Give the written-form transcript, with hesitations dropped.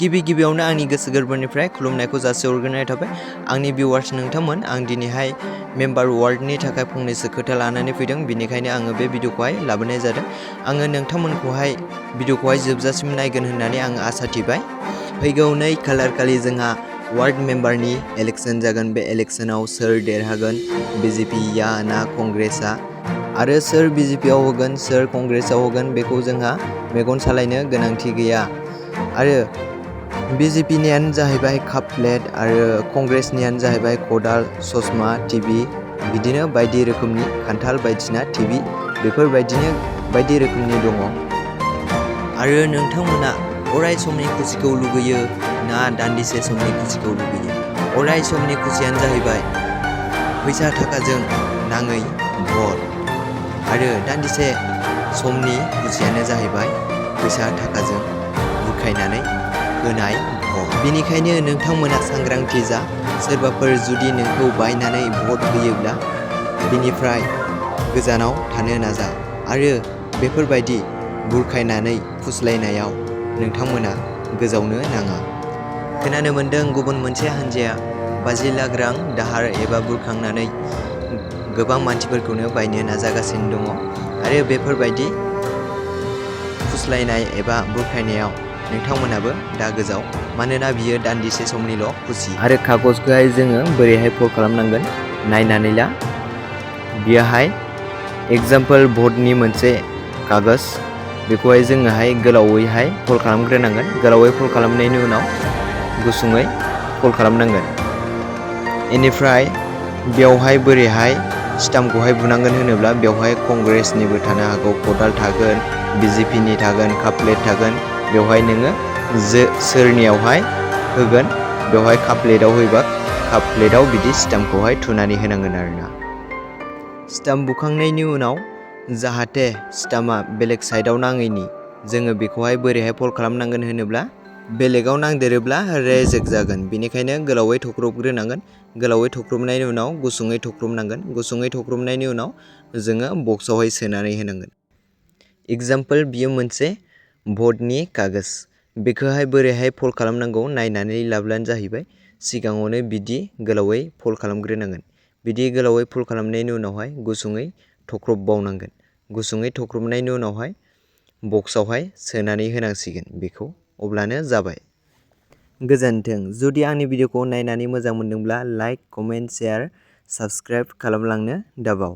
गिबियावनो आंनि गोसो गोरबोनिफ्राय खुलुमनायखौ जासिहरग्रोनाय थाबाय आंनि भिउवार्स नोंथांमोन। आं दिनैहाय मेम्बार वार्डनि थाखाय फंनैसो खोथा लानानै फैदों, बेनिखायनो आङो बे भिडिअखौहाय लाबोनाय जादों। आङो नोंथांमोनखौहाय भिडिअखौहाय जोबजासिम नायगोन होननानै आं आसा थिबाय। फैगौ 2 खालार खालि जोंहा वार्ड मेम्बारनि इलेक्शन जागोन। बे इलेक्शनाव सोर देरहागोन, BJPया ना कंग्रेसआ, आरो सोर BJPआव होगोन सोर कंग्रेसआव होगोन बेखौ जोंहा मेगन सालायनो गोनांथि गैया। आरो BJPनियानो जाहैबाय काप प्लेट आरो कंग्रेसनियानो जाहैबाय खदाल, ससमा, टिभि, बिदिनो बायदि रोखोमनि खान्थाल बायदिसिना टिभि, बेफोरबायदिनो बायदि रोखोमनि दङ। आरो नोंथांमोना अराय समनि खुसिखौ लुगैयो ना दान्दिसे समनि खुसिखौ लुगैयो? अराय समनि खुसियानो जाहैबाय फैसा थाखाजों नाङै भट, आरो दान्दिसे समनि खुसियानो जाहैबाय फैसा थाखाजों बुरखायनानै होनाय भट। बेनिखायनो नोंथांमोना सांग्रांथि जा। सोरबाफोर जुदि नोंखौ बायनानै भट होयोब्ला बेनिफ्राय गोजानाव थानो नाजा, आरो बेफोरबायदि बुरखायनानै फुस्लायनायाव नोंथांमोना गोजावनो नाङा। खोनानो मोन्दों गुबुन मोनसे हान्जाया 50 लाख रां दाहार एबा बुरखांनानै गोबां मानसिफोरखौनो बायनो नाजागासिनो दङ, आरो बेफोरबायदि फुस्लायनाय एबा बुरखायनायाव नोंथांमोनाबो दा गोजाव, मानोना बियो दान्दिसे समनिल' खुसि। आरो कागजखौहाय जोङो बोरैहाय फल खालामनांगोन नायनानै ला। बेयावहाय एग्जाम्पल भटनि मोनसे कागज, बेखौहाय जोङोहाय गोलावैहाय फल खालामग्रोनांगोन। गोलावै फल खालामनायनि उनाव गुसुङै फल खालामनांगोन। बेनिफ्राय बेवहाय बोरैहाय स्टाम्पखौहाय बुनांगोन होनोब्ला बेवहाय कंग्रेसनिबो थानो हागौ, खदाल थागोन, BJPनि थागोन, काप प्लेट थागोन। बेवहाय नोङो सोरनियावहाय होगोन बेवहाय काप प्लेटआव होयोबा काप प्लेटआव बिदि स्टाम्पखौहाय थुनानै होनांगोन आरोना। स्टाम्प बुखांनायनि उनाव जाहाथे स्टाम्पआ बेलेग साइडआव नाङैनि जोङो बेखौहाय बोरैहाय फल खालामनांगोन होनोब्ला बेलेगाव नांदेरोब्ला रेजेक्ट जागोन, बेनिखायनो गोलावै थख्रबग्रोनांगोन। गोलावै थख्रबनायनि उनाव गुसुङै थख्रबनांगोन। गुसुङै थख्रबनायनि उनाव जोङो बक्सआवहाय सोनानै होनांगोन। एग्जाम्पल बियो मोनसे भटनि कागज, बेखौहाय बोरैहाय फल खालामनांगौ नायनानै लाब्लानो जाहैबाय। सिगाङावनो बिदि गोलावै फल खालामग्रोनांगोन। बिदि गोलावै फल खालामनायनि उनावहाय गुसुङै थख्रबबावनांगोन। गुसुङै थख्रबनायनि उनावहाय बक्सआवहाय सोनानै होनांसिगोन बेखौ, अब्लानो जाबाय। गोजोन्थों। जुदि आंनि भिडिअखौ नायनानै मोजां मोनदोंब्ला लाइक, कमेन्ट, शेयार, साबस्क्राइब खालामलांनो दाबाव।